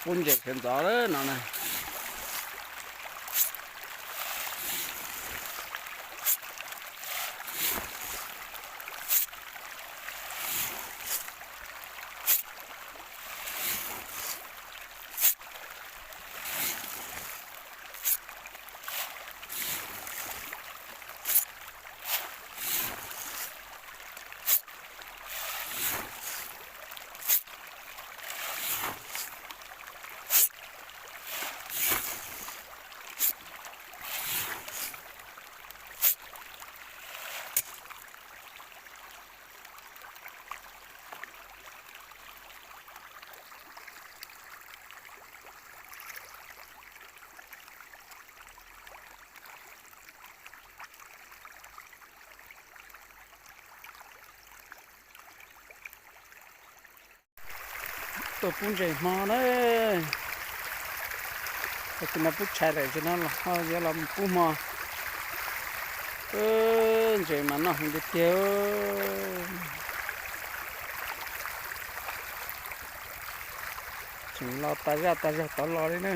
Pub ntses sawv ntxov no na. Tuaj pub ntses hmo na. Tus no pub tshais lawm, tus no los ho yuav los pub hmo. Ntses mas noj heev tiag tiag. Tseem los tas zaj tas zog tod los li na.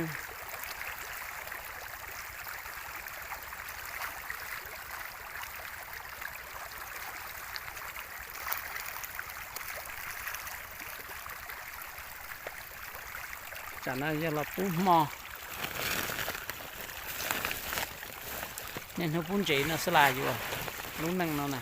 Tsam no yog los pub hmo, niaj hnub pub ntses no xwb las yuav lub neej no na.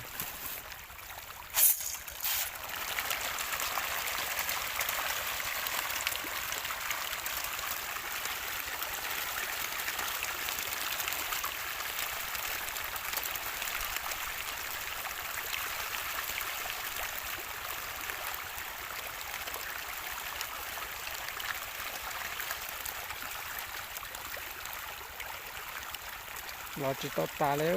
Los tsis tau tas li.